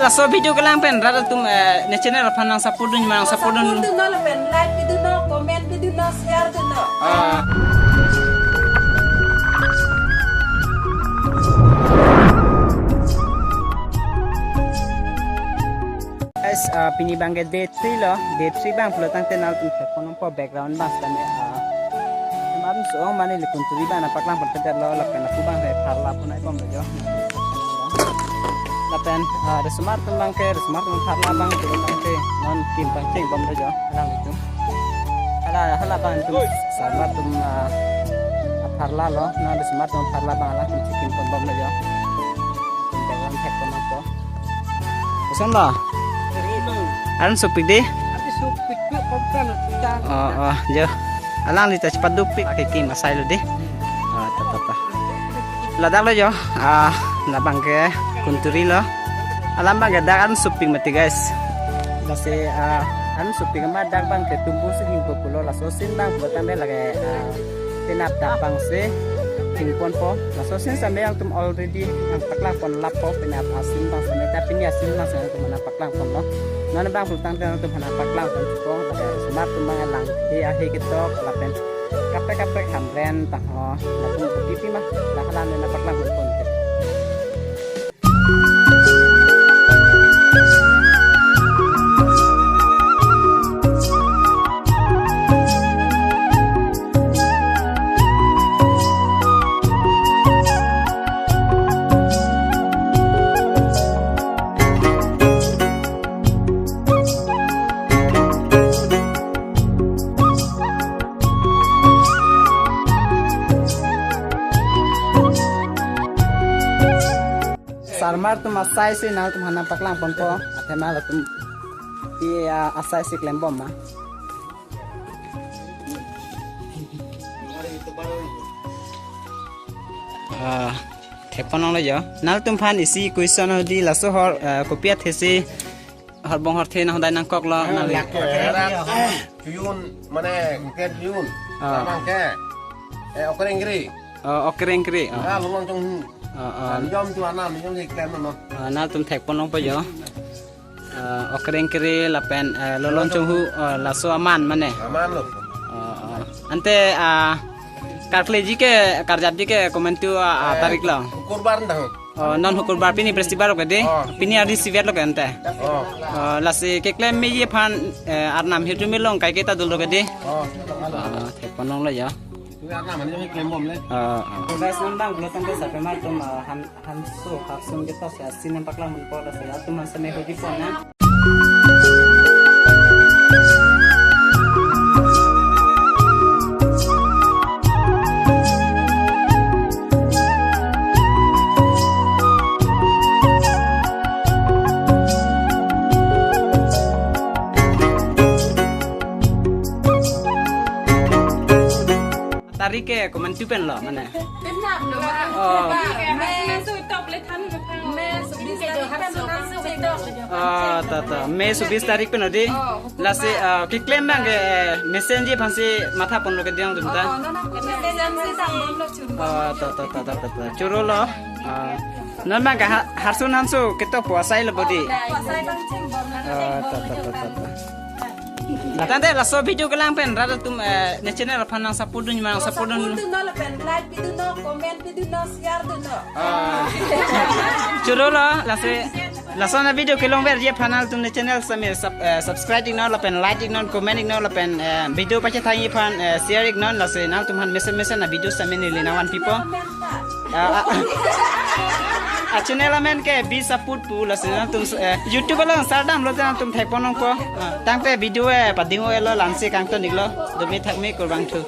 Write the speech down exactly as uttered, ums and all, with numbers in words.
Laso video kelang pen rat atum, eh, ne channel aphan nang support dun, nang support dun. Support dun non lapen like dun non, comment dun non, share dun non. Ah. Guys, ah, pini abang ke day three lo, day three abang pulo tangte nangtum theklong po background abang setame, ah, amat so mane le kunturi abang nangpaklang pon pedet lo, lapen lapu abang he pharla punai bom lo jo. Lapen, ah, resomar atum abang ke, resomar atum pharla abang ke, abang ke non kim abang cheng bom lo jo, alanglitum. Hala, hala abang atum, sarmar atum, ah, pharla lo, non resomar atum pharla abang alangtum chekim pon bom lo jo. Atum background thek pon nangpo. Koson lo? Arun sopik dei? Ati sopik pi komkan kita. Oh, oh, jo. Alangli ta chepaduk pik ke kim asai lo dei. Oh, ta, ta, ta. Ladak lo jo. Ah, labang ke kunturi lo. Alam abang ke dak arun sopik mati, guys. Lasi, ah, arun sopik amat dak abang ke tumbu si hingpo pulo, laso asin abang pulo tangte lake, ah, penap dak abang si hing ponpo. Laso asin setame nangtum already nangpaklang pon lappo, penap asin abang setame, ta pini asin abang setame nangtum nangpaklang pon lo. Non abang pulo tangte nangtum nangpaklang pon po, lapen resomar atum abang alang he ahe ketok, lapen kaprek kaprek Hamren ta ho, latum kopi pi ma, la hala ne nangpaklang pon pon te. Sarmar atum asai si nangtum aphan nangpaklang ponpo, athema latum pi, ah, asai si klem bom ma. Ah, thek pon long lo jo. Nangtum aphan isi question ho dei, laso hor, ah, kopi athe si horbong horthe nangdai nangkok lo, ah, nang lak, eh, Chuyun, mane, Ngket Chuyun. Ah. Labang ke, eh, Okrengkri. Oh, Okrengkri. Oh. Ah, Lolong Chonghu. Oh, oh. Nijom tu anam, nijom si klem non. Ah, nangtum thek pon longpo jo. Ah, Okrengkri lapen, eh, Lolong Chonghu, oh, laso aman mane. Aman lo. Oh, oh. Ante, ah, karkleji ke, karjapji ke komantu, ah, ah, eh, tarik lo? Hukurbar dah. Oh, non Hukurbar, pini Bristibar lo ke dei? Oh. Pini arni isivet lo ke ante? Oh. Oh, lasi keklem meji aphan, eh, arnam hirjume along kaike ta dolo ke dei? Oh. Oh, thek pon long lo jo. Tu arnam hirjume klem bom le. Oh, oh. Guys, non abang pulo tangte sarmar atum, ah, han, hanso, harsun ketok si asin nangpaklang pon po, lasi atum aphan setame hoji pon nang. Tarik ke komantu pen lo mane? Penap lo, Bang. Oh. Bang, May, May, May, May, May, May, May, Oh, ta, ta. May chobis tarik pen lo dei. Oh, Hukurbar. Lasi, ah, keklem abang ke, eh, mesenji aphan si matha pon lo ke dei nangtum ta? Oh, non, non, mesenji si dam bom lo chun. Oh, ta, ta, ta. Choro lo. Ah. Non abang ke ha-, harsun hanso ketok po asai lo bo dei. Oh, asai abang cheng bom lo. Oh, ta, ta, ta, ta, ta. Tangte laso video kelang pen rat atum, eh, ne channel aphan nang support dun, nang support dun. Support dun non lapen like dun non, comment dun non, share dun non. Ah. Choro lo, lasi, laso avideo kelongverji aphan nangtum ne channel setame sub-, eh, subscribe ik non, lapen like ik non, comment ik non, lapen, eh, video pachethang aphan, eh, share ik non, lasi nangtum aphan mesen mesen avideo setame neli nangvanpipo. Ah, ah, ah. Ah, channel amen ke Be Support pu, lasi nangtum, eh, YouTube along sardam lote nangtum thek pon longpo. Ah, tangte video, eh, pading-o-et lo, la-ansi kangton ik lo. Dome thakme, kurvangthu.